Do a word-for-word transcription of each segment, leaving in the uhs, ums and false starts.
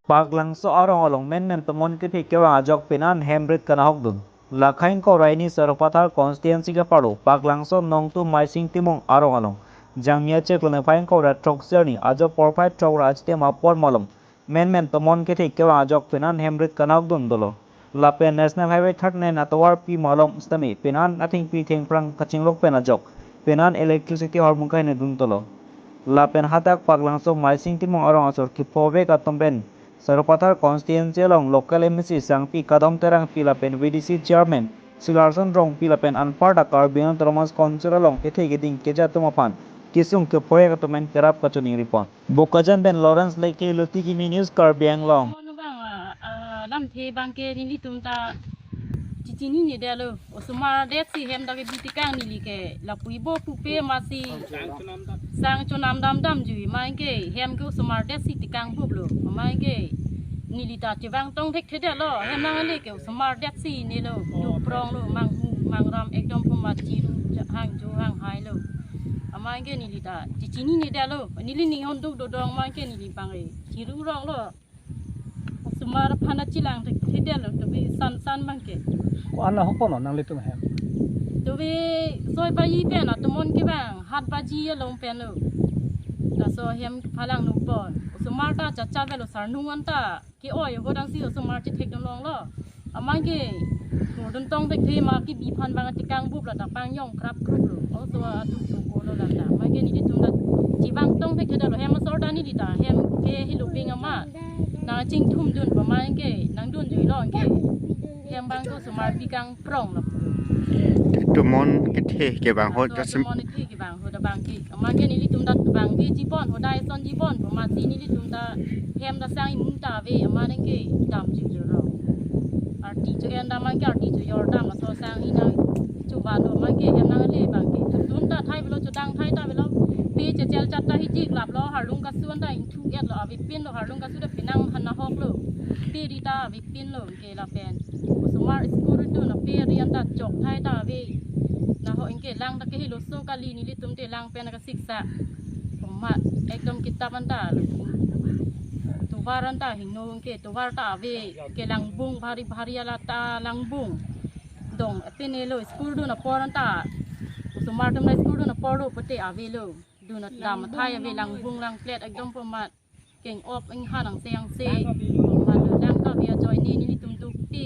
Paklangso arong along menmen tomon kethe kevang ajok pinan hem rit kanahokdun. Lakhai ingkoi ra hini Sarupathar constituency ke-arlo Paklangso Nongtu Maising Timung arong along Jangmi achiklo niphai ingkoi ra throksi arni ajo porphai throk ra achitim apor malom menmen tomon kethe kevang ajok pinan hem rit kanahokdun dolo. Lapen National Highway thirty-nine atovarpi malom sitame pinan athengpi thengphrang kachinglok pen ajok pinan electricity hormu kahinedun dolo. Lapen hadak Paklangso Maising Timung arong asor kephovek atum pen Sarupathar constituency along local M A C Sangpi Kadom Terangpi lapen V D C chairman Silarson Rongpi lapen anparta Karbi Anglong Autonomous Council along kethe keding keja atum aphan kesung kephovek atum pen kerap kachiningri pon. Bokajan pen Lawrence Leke, Luti Kimi News, Karbi Anglong. Ono bang, ah, ah, lamthe abang ke nelitum ta chechinine detlo. Osomar detsi hem ta kebi tekang neli ke. Lapu ibo pupe masi sang chonam damdam jui. Amat ke hem ke osomar detsi tekang buplo. Amat ke neli ta chevang tong thekthedetlo. Hem nangle ke osomar detsi nelo. Dopronglo, manghu mangram ekdom puma chiru hangjo hanghailo. Amat ke neli ta chechinine detlo. Neli ning honduk dodong amat ke neli abang e chiruroklo. Osomar aphan ta chelang thekthedetlo, tobi sansan abang ke. Ko-an ahok ponlo nanglitum hem? Tobi soi baji pen atomon kevang, hat baji along penlo. Laso hem phalang nukpon. Osomar ta chacha avelo, sarnung anta ke-oi ahut ansi osomar chethekdun longlo. Amat ke kordun tong thekthe amat kebi aphan abang tekang buplo, ta pangjong krap kruplo. Oso atum tungkolo lata. Amat ke nelitum ta chevang tong thekthedetlo, hem asor ta neli ta hem ke helo bing amat nangchingthumdun pu amat ke nangdun juilo ke. Hem abang ke osomar bikang pronglo. Tomon kethe kevang ahut, laso jasim tomon kethe kevang ahut abang ke. Amat ke nelitum ta abang ke chepon ahut dai son chepon pu amatsi nelitum ta hem ta sang imu ta ave amat ke dam chijorong. Arti cho-en ta amat ke arti chojor ta laso sang inang chobalo amat ke hem nangle abang ke. Dun ta thai avelo, chodang thai ta avelo. Pe chechel chat ta hijik laplo, harlung kasu anta ingthu-etlo, avepinlo, harlung kasu ta penang han nahoklo. Pe ri ta avepinlo ke lapen osomar school dun ape ri anta chok thai ta ave. Nahok anke lang ta kehelo so kali, nelitum te lang pen kasiksa. Amat ekdom kitap anta lo. Tovar anta hingno anke tovar ta ave, ke langbung bhari bhari ala ta langbung. Dong atenelo school dun apor anta. Osomar atum ta school dun apor lo pute avelo. Dun dam athai ave, langbung langplet ekdom pu amat. Keng-op inghan angse angse. Pu amat lo lang ta ave ajoine nelitum dukti.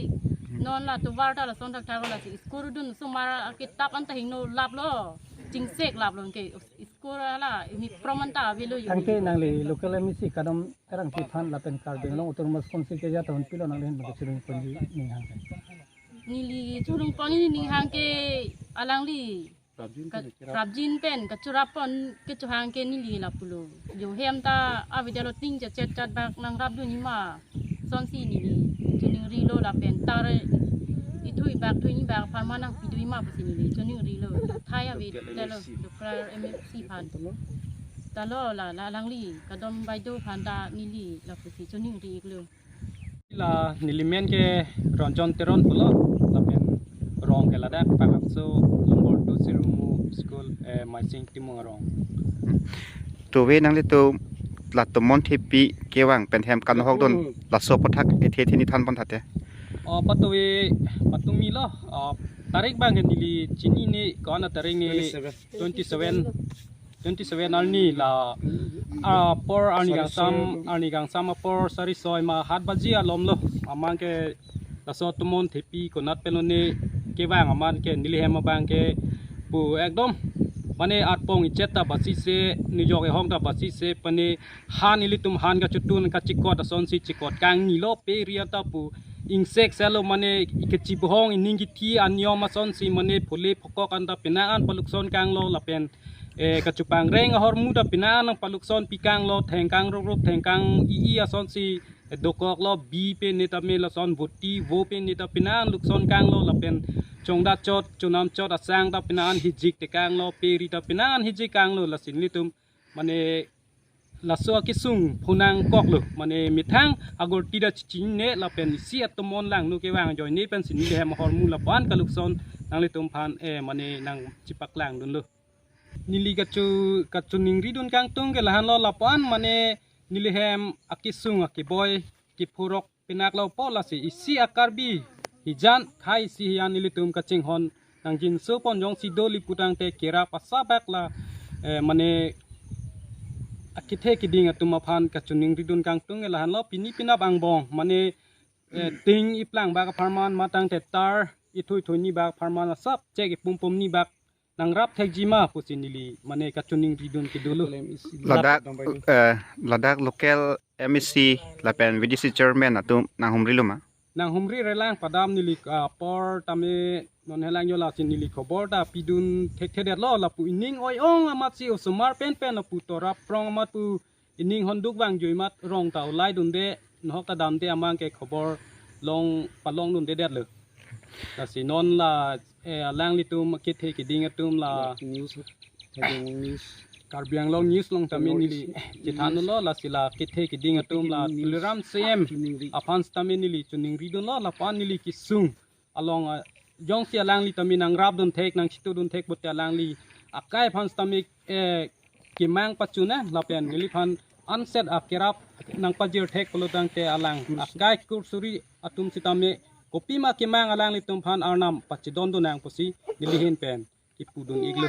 Non la tovar ta lason thakthak lo, lasi school dun osomar akitap anta hingno laplo. Chingsek laplo anke school ala imi prom anta avelo yo. Anke nangli local M A C Kadom Terangpi aphan lapen Karbi Anglong Autonomous Council keja atum aphan pilo nangli hem abang ke chirung ponji ning hang ke? Neli chirung ponji ning hang ke alangli prapjin ka-, pen kachirap prapjin pen kachirap pon kecho hang ke neli lapulo. Jo hem ta avedetlo, ting chachet chat bak nangrapdunji ma asonsi neli chiningrilo lapen tar ithui bak thuini bak aphan ma nangpidunji ma pusi neli chiningrilo. Thai avedetlo, local M A C aphan. Ta lo la, la alangli Kadom Baido aphan ta neli lapusi chiningri-iklo. La neli men ke Ranjan Teron pulo, lapen rong ke ladak Paklangso number two Sirmu School, eh, Maising Timung arong. Hmm. Tovi nanglitum la tomon thepi kevang pen hem kanahokdun, hmm, laso aphuthak ethe thini than pon thate. Oh, patovi, patumi lo, oh, tarik abang ke neli chinine, ko-an atarik ni? Twenty-seven. Twenty-seven. Twenty-seven arni la, ah, apor arni kangsam, arni kangsam apor sari soi ma hat baji alom lo. Amat ke laso tomon thepi konat pen lone kevang amat ke neli hem abang ke pu ekdom mane arpong ichet ta basi se, nijok ehong ta basi se, mane han ilitum han kachotun kachikot asonsi chikot kangnilo pe ri anta pu ingsekselo, mane kechibohong ining kithi aniom asonsi mane phule phokok anta penang an palukson kanglo lapen eh, kachopangreng ahormu ta penang an nangpalukson pikanglo, thengkang rukrup, thengkang i-i asonsi, eh, dokoklo, bi pen ne tame lason voti, vo pen ne ta penang an lukson kanglo, lapen chongdat chot, chonam chot asang ta penang an hijik tekanglo, pe ri ta penang an hijik kanglo, lasi nelitum, mane, laso akesung phonangkoklo, mane methang agorti ta chechinine lapen isi atomon langno kevang ajoine pensi neli hem ahormu lapu-an kalukson nanglitum aphan, eh, mane nangchepaklangdunlo. Neli kacho, kachoningridun kangtung ke lahenlo lapu-an, mane neli hem akesung akeboi kiphurok pinak lo po lasi isi a-Karbi hijan khei isi hijan nelitum kachinghon nang jinso pon jongsi do li putangte kerap asap bak la, eh, mane akethe keding atum aphan kachiningridun kangtung ke lahenlo. Pini penap angbong mane, eh, ting iplang bak apharman matangte tar ithui thui ni bak apharman asap chek ipum pum ni bak nangrap thekji ma pusi neli mane kachiningridun kedolo. Ladak, eh, ladak local M A C lapen V D C chairman atum nanghumrilo ma? Nanghumri relang padam neli, ah, apor tame non helang yo lasi neli khobor ta pidun thekthedetlo lapu ining oi-ong amatsi osomar penpen lapu torap prong amat pu ining honduk vang jui mat rong ta ulai dunde nohok ta damde amang ke khobor long palong dundedetlo. Lasi non la, eh, alanglitum kethe keding atum la news, Karbi Anglong news along tame neli chethanlo lasi la kethe keding atum la Tuliram C M aphan sitame neli chiningridunlo lapen neli kesung along, ah, jongsi alangli tame nangrapdun thek nangchitudun thek pute alangli akai aphan sitame, eh, kemang pachun eh lapen neliphan anset akerap nangpajir thek pulotangte alang akai kursuri atum sitame kopima kemang alanglitum aphan arnam pachidondun nang pusi neli ahin pen kipudun iklo.